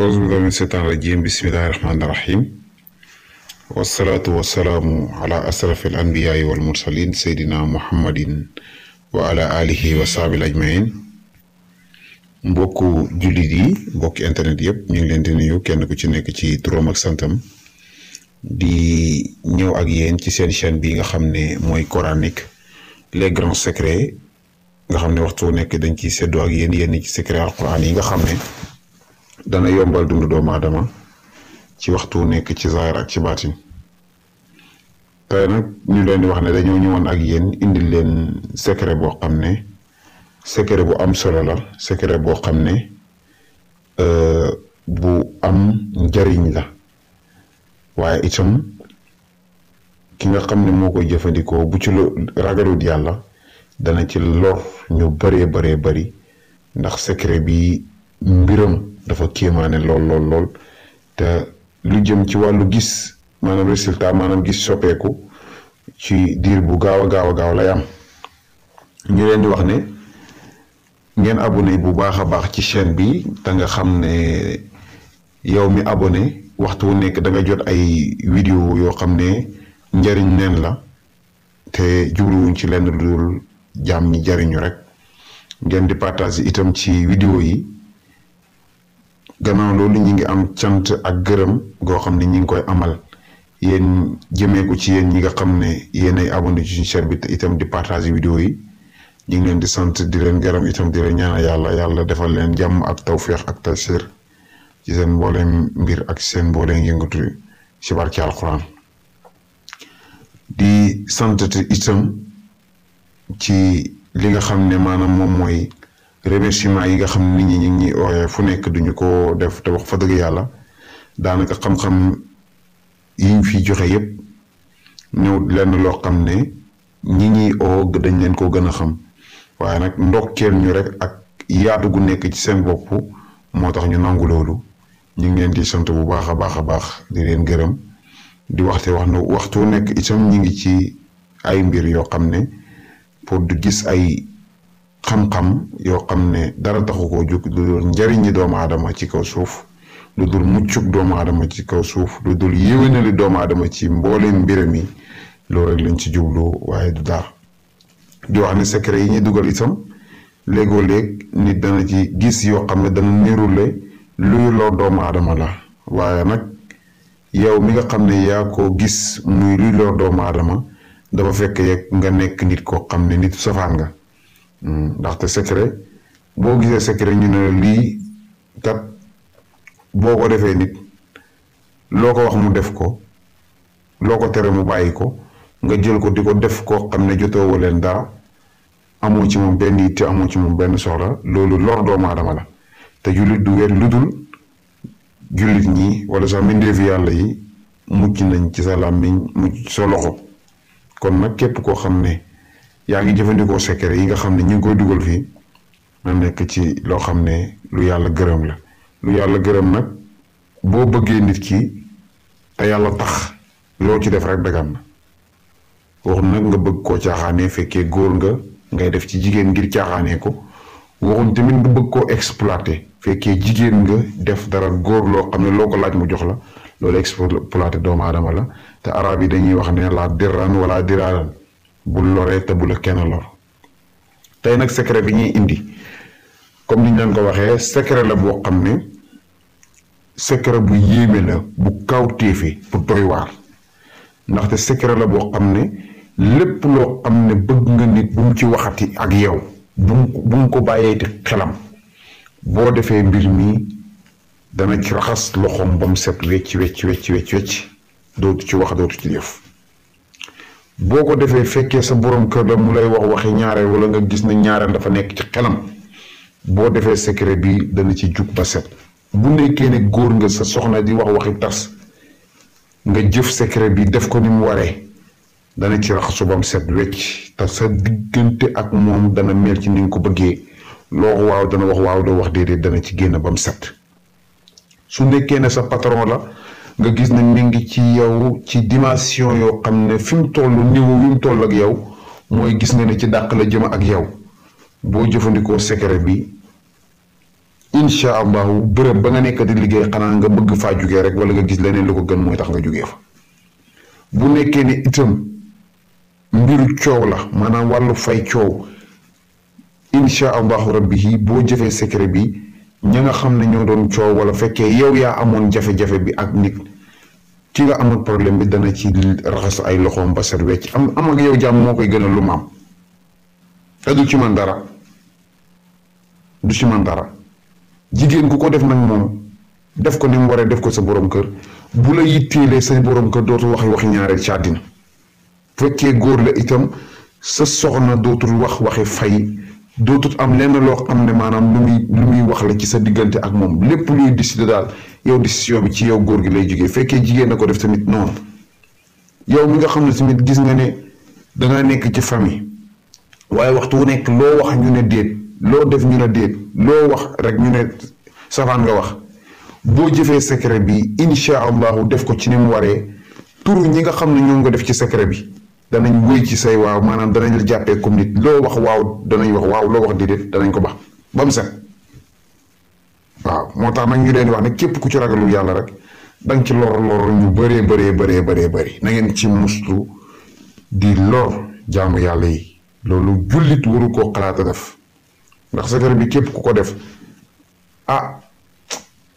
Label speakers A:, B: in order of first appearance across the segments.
A: أعوذ بالله من الشيطان الرجيم بسم الله الرحمن الرحيم والصلاة والسلام على أشرف الأنبياء والمرسلين سيدنا محمد وعلى آله وصحبه أجمعين mbokku jullit yi mbokki internet yëpp ñu ngi leen di nuyu kenn ku ci nekk ci turam ak santam di ñëw ak yéen ci seen chaîne bi nga xam ne mooy coranique les grands secrets nga xam ne waxtu nekk dañ ciy séddoo ak yéen ci secret alquran yi nga xam ne dana yombal dundu doomu aadama ci waxtu nekk ci zahir ak ci baatin tey nag ñu leen di wax ne dañoo ñëwoon ak yéen indil leen secret boo xam ne secret bu am solo la secret boo xam ne bu am njariñ la waaye itam ki nga xam ne moo koy jëfandikoo bu ci ragalut yàlla dana ci lor ñu bëree bëri ndax secret bi mbiram dafa kéemaane lool te lu jëm ci wàllu gis maanaam résultat maanaam gis soppeeku ci diir bu gaaw a gaaw lay am ñu leen di wax ne ngeen abonné bu baax a baax ci chaîne bi te nga xam ne yow mi abonné waxtu wu nekk da nga jot ay vidéo yoo xam ne njariñ neen la te jubluwuñ ci lenn lu dul jaam ñi jariñu rek ngeen di partager itam ci vidéo yi gannaaw loolu ñi ngi am cant ak gërëm goo xam ne ñi ngi koy amal yéen jëmee ko ci yéen ñi nga xam ne yéen ay abonné ci chaîne bi te itam di partager vidéo yi ñu ngi leen di sant di leen gërëm itam di leen ñaanal yàlla defal leen jàmm ak tawféex ak tayseer ci seen mbooleem mbir ak seen mbooleem yëngatu ci barke alxuraan di sant itam ci li nga xam ne maanaam moom mooy remerciement yi nga xam ne nit ñi ñu ngi ooyee fu nekk duñu ko def te wax fa dëgg yàlla daanaka xam-xam yiñ fi joxe yépp ñëw lenn loo xam ne ñi ñuy oo dañ leen ko gën a xam waaye nag ndokkeel ñu rek ak yaatu gu nekk ci seen bopp moo tax ñu nangu loolu ñu ngi leen di sant bu baax a baax di leen gërëm di wax na waxtu nekk itam ñi ngi ci ay mbir yoo xam ne pour du gis ay xam-xam yoo xam ne dara taxu koo jóg lu dul njariñi doomu aadama ci kaw suuf lu dul muccug doomu aadama ci kaw suuf lu dul yéwénali doomu aadama ci mbooleem mbiram yi loolu rek lañ ci jublu waaye du dara di wax ne secret yi ñuy dugal itam léegoo léeg nit dana ci gis yoo xam ne dana nirule luy lor doomu aadama la waaye nag yow mi nga xam ne yaa ko gis muy luy lor doomu aadama dafa fekk yeeg nga nekk nit koo xam ne nit safaan nga ndaxte secret boo gisee secret ñu ne lii kat boo ko defee nit loo ko wax mu def ko loo ko tere mu bàyyi ko nga jël ko di ko def koo xam ne jotoo leen dara amoo ci moom benn yitte amoo ci moom benn soxla loolu lor doomu aadama la te jullit du weer lu dul jullit ñi wala sax mbindeefi yàlla yi mucc nañ ci sa làmmiñ mucc ci sa loxo kon nag képp koo xam ne yaa ngi jëfandikoo secret yi nga xam ne ñu ngi koy dugal fii na nekk ci loo xam ne lu yàlla gërëm la lu yàlla gërëm nag boo bëggee nit ki te yàlla tax loo ci def rek dagan na waxuñ nag nga bëgg koo caaxaanee fekkee góor nga ngay def ci jigéen ngir caaxaanee ko waxuñ tamit nga bëgg koo exploité fekkee jigéen nga def dara góor loo xam ne loo ko laaj mu jox la loolu exploité doomu aadama la te arab yi dañuy wax ne la dirran wala diraaran bul loree te bu la kenn lor tey nag secret bi ñuy indi comme niñ leen ko waxee secret la boo xam ne secret bu yéeme la bu kaw téefe bu doy waar ndaxte secret la boo xam ne lépp loo xam ne bëgg nga nit bu mu ci waxati ak yow bu mu ko bàyyee di xelam boo defee mbir mi dana ci raxas loxoom ba mu set wecc dootu ci wax dootu ci def boo ko defee fekkee sa borom kër la mu lay wax waxi ñaareel wala nga gis ne ñaareel dafa nekk ci xelam boo defee secret bi dana ci jug ba set bu nekkee ne góor nga sa soxna di wax waxi tas nga jëf secret bi def ko ni mu waree dana ci raxasu ba mu set wecc te sa diggante ak moom dana mel ci ni nga ko bëggee loo waaw dana wax waaw doo wax déedéet dana ci génn ba mu set su nekkee ne sa patron la nga gis ne mi ngi ci yow ci dimension yoo xam ne fi mu toll niveau wi mu toll ak yow mooy gis nga ne ci dàq la jëm ak yow boo jëfandikoo secret bi incha allahu bërëb ba nga nekk di liggéey xanaa nga bëgg faa jugee rek wala nga gis leneen lu ko gën mooy tax nga jugee fa bu nekkee ne itam mbiru coow la maanaam wàllu fay coow incha allahu rabbi yi boo jëfee secret bi ña nga xam ne ñoo doon coow wala fekkee yow yaa amoon jafe-jafe bi ak nit ki nga amoon problème bi dana ci raxas ay loxoom ba set wecc am ak yow jàmm moo koy gënal lu mu am te du ci man dara jigéen ku ko def nag moom def ko ni mu waree def ko sa borom kër bu la yitteelee sa borom kër dootul waxi ñaareel ci àddina fekkee góor la itam sa soxna dootul waxi fay dootul am lenn loo xam ne maanaam lu muy wax la ci sa diggante ak moom lépp luy décider daal yow décision bi ci yow góor gi lay jógee fekkee jigéen na ko def tamit noonu yow mi nga xam ne tamit gis nga ne dangaa nekk ci famille waaye waxtu wu nekk loo wax ñu ne déet loo def ñu ne déet loo wax rek ñu ne safaan nga wax boo jëfee secret bi incha allahu def ko ci ni mu waree turu ñi nga xam ne ñoom nga def ci secret bi danañ wéy ci say waaw maanaam danañ la jàppee comme nit loo wax waaw danañ wax waaw loo wax déedéet danañ ko bax ba mu set waaw moo tax nag ñu leen wax ne képp ku ci ragalul yàlla rek danga ci lor ñu bëree na ngeen ci mustu di lor jaamu yàlla yi loolu jullit waru koo xalaat a def ndax secret bi képp ku ko def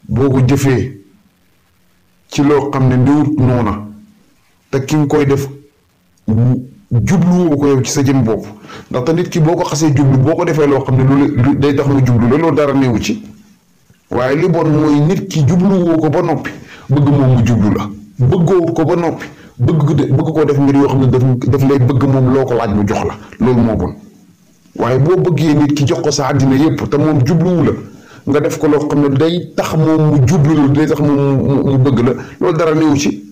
A: boo ko jëfee ci loo xam ne ndiwut noona te ki nga koy def jubluwoo ko yow ci sa jëm bopp ndaxte nit ki boo ko xasee jublu boo ko defee loo xam ne loolu day tax mu jublu la loolu dara newu ci waaye li bon mooy nit ki jubluwoo ko ba noppi bëgg moom mu jublu la bëggoo ko ba noppi bëgg ko def mbir yoo xam ne daf lay bëgg moom loo ko laaj mu jox la loolu moo bon waaye boo bëggee nit ki jox ko sa àddina yépp te moom jubluwu la nga def ko loo xam ne day tax moom mu jublu la day tax moom mu bëgg la loolu dara newu ci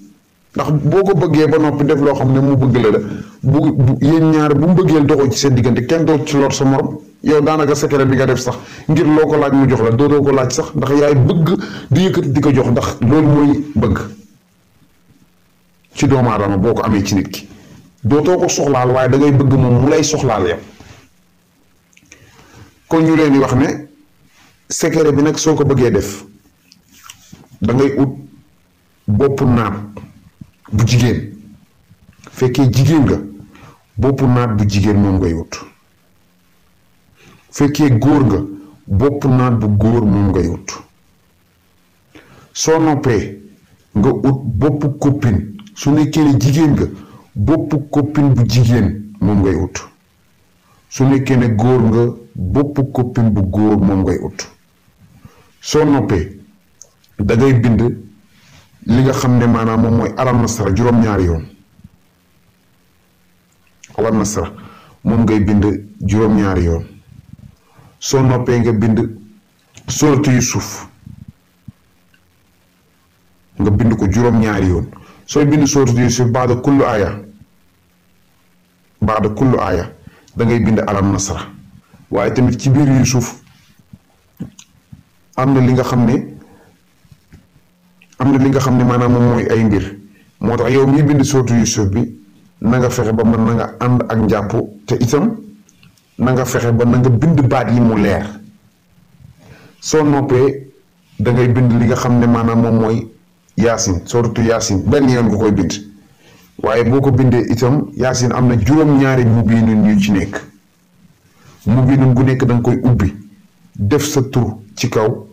A: ndax boo ko bëggee ba noppi def loo xam ne mu bëgg la bu yéen ñaar bu mu bëggee doxoo ci seen diggante kenn doo ci lor sa morom yow daanaka secret bi nga def sax ngir loo ko laaj mu jox la dootoo ko laaj sax ndax yaay bëgg di yëkkati di ko jox ndax loolu mooy bëgg ci doomu aadama boo ko amee ci nit ki dootoo ko soxlaal waaye da ngay bëgg moom mu lay soxlaal yow kon ñu leen di wax ne secret bi nag soo ko bëggee def da ngay ut boppu naat bu jigéen fekkee jigéen nga boppu naat bu jigéen moom ngay wut fekkee góor nga boppu naat bu góor moom ngay wut soo noppee nga ut boppu copine su nekkee ne jigéen nga boppu copine bu jigéen moom ngay ut su nekkee ne góor nga boppu copine bu góor moom ngay ut soo noppee da ngay bind li nga xam ne maanaam moom mooy alam nasara juróom-ñaari yoon alam nasara moom ngay bind juróom-ñaari yoon soo noppee nga bind sooratu Yuusuf nga bind ko juróom-ñaari yoon sooy bind sooratu Yuusuf baada kullu aaya da ngay bind alam nasara waaye tamit ci biir Yuusuf am na li nga xam ne maanaam moom mooy ay mbir moo tax yow miy bind sooratu Yuusuf bi na nga fexe ba mën na nga ànd ak njàpp te itam na nga fexe ba na nga bind baat yi mu leer soo noppee da ngay bind li nga xam ne maanaam moom mooy yaasin sooratu yaasin benn yoon nga koy bind waaye boo ko bindee itam yaasin am na juróom-ñaari mubiinun yu ci nekk mubiinun gu nekk da nga koy ubbi def sa tur ci kaw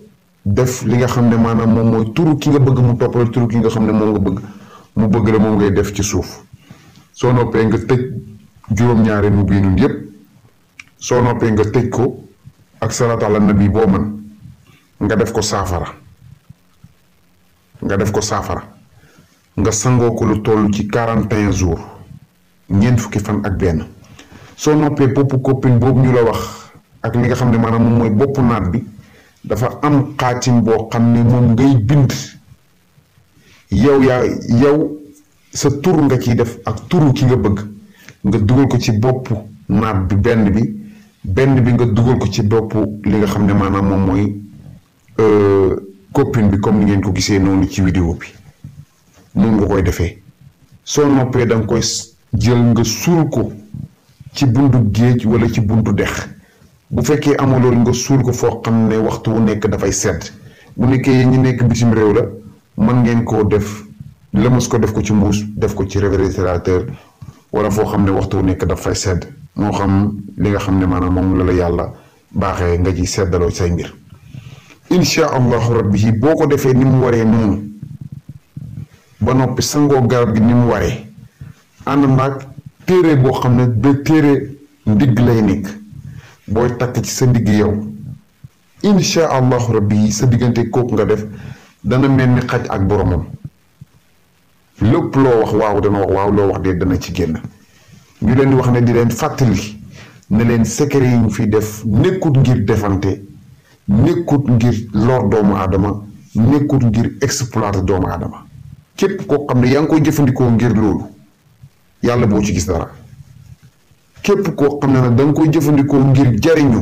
A: def li nga xam ne maanaam moom mooy turu ki nga bëgg mu toppal turu ki nga xam ne moom nga bëgg mu bëgg la moom ngay def ci suuf soo noppee nga tëj juróom-ñaari mubiinun yépp soo noppee nga tëj ko ak salaatu ala nabi boo man nga def ko saafara nga sangoo ko lu toll ci 41 jours ñeent fukki fan ak benn soo noppee boppu copine boobu ñu la wax ak li nga xam ne maanaam moom mooy boppu naat bi dafa am xaatim boo xam ne moom ngay bind yow sa tur nga ciy def ak turu ki nga bëgg nga dugal ko ci boppu naat bi benn bi nga dugal ko ci boppu li nga xam ne maanaam moom mooy copine bi comme ni ngeen ko gisee noonu ci vidéo bi moom nga koy defee soo noppee da nga koy jël nga suul ko ci buntu géej wala ci buntu dex bu fekkee amoo loolu nga suul ko foo xam ne waxtu wu nekk dafay sedd bu nekkee ñi nekk bitim réew la mën ngeen koo def lëmas ko def ko ci mbuus def ko ci réfrigérateur wala foo xam ne waxtu wu nekk dafay sedd moo xam li nga xam ne maanaam moom la yàlla baaxee nga ci seddaloo say mbir incha allahu rabbi boo ko defee ni mu waree noonu ba noppi sangoo garab gi ni mu waree ànd naag téere boo xam ne ba téere ndigg lay nekk booy takk ci sa ndigg yow incha allahu rabbi sa diggante kooku nga def dana mel ni xaj ak boromam lépp loo wax waaw dana wax waaw loo wax de dana ci génn ñu leen di wax ne di leen fàttali ne leen secret yi ñu fi def nekkut ngir defante nekkut ngir lor doomu aadama nekkut ngir exploiter doomu aadama képp koo xam ne yaa ngi koy jëfandikoo ngir loolu yàlla boo ci gis dara képp koo xam ne nag da nga koy jëfandikoo ngir jariñu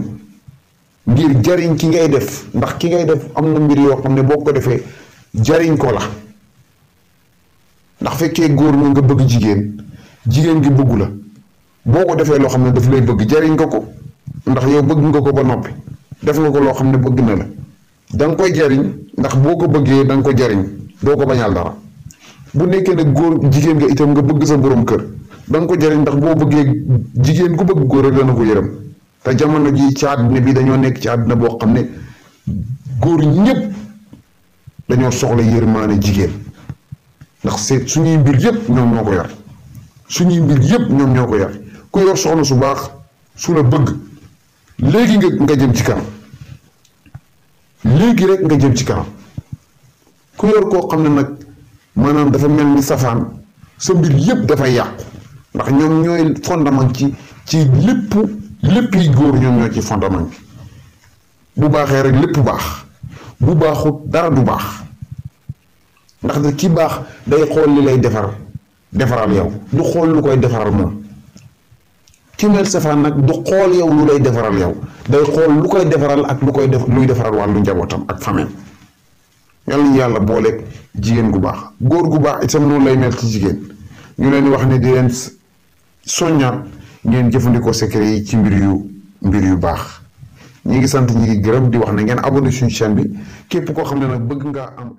A: ngir jariñ ki ngay def ndax ki ngay def am na mbir yoo xam ne boo ko defee jariñ ko la ndax fekkee góor nga nga bëgg jigéen gi bëggu la boo ko defee loo xam ne daf lay bëgg jariñ nga ko ndax yow bëgg nga ko ba noppi def nga ko loo xam ne bëgg na la da nga koy jariñ ndax boo ko bëggee da nga ko jariñ doo ko bañal dara bu nekkee ne jigéen nga itam nga bëgg sa borom kër da nga ko jariñ ndax boo bëggee jigéen ku bëgg góor rek dana ko yërëm te jamono ji ci àdduna bi dañoo nekk ci àdduna boo xam ne góor ñëpp dañoo soxla yërmaane jigéen ndax seet suñuy mbir yëpp ñoom ñoo ko yar suñuy mbir yëpp ñoom ñoo ko yar ku yor soxna su baax su la bëgg léegi nga jëm ci kanam léegi rek nga jëm ci kanam ku yor koo xam ne nag maanaam dafa mel ni safaan sa mbir yëpp dafay yàqu ndax ñoom ñooy fondement ci lépp yi góor ñoom ñoo ci fondement bi bu baaxee rek lépp baax bu baaxut dara du baax ndax de ki baax day xool li lay defaral yow du xool lu koy defaral moom ki mel safaan nag du xool yow lu lay defaral yow day xool lu koy defaral ak luy defaral wàllu njabootam ak famem yàlla ñu yàlla booleeg jigéen gu baax góor gu baax itam noonu lay mel ci jigéen ñu leen wax ne di leen soññaat ngeen jëfandikoo secret yi ci mbir yu baax ñi ngi sant ñi ngi gërëm di wax ne ngeen abonné suñu chaîne bi képp koo xam ne nag bëgg nga am ay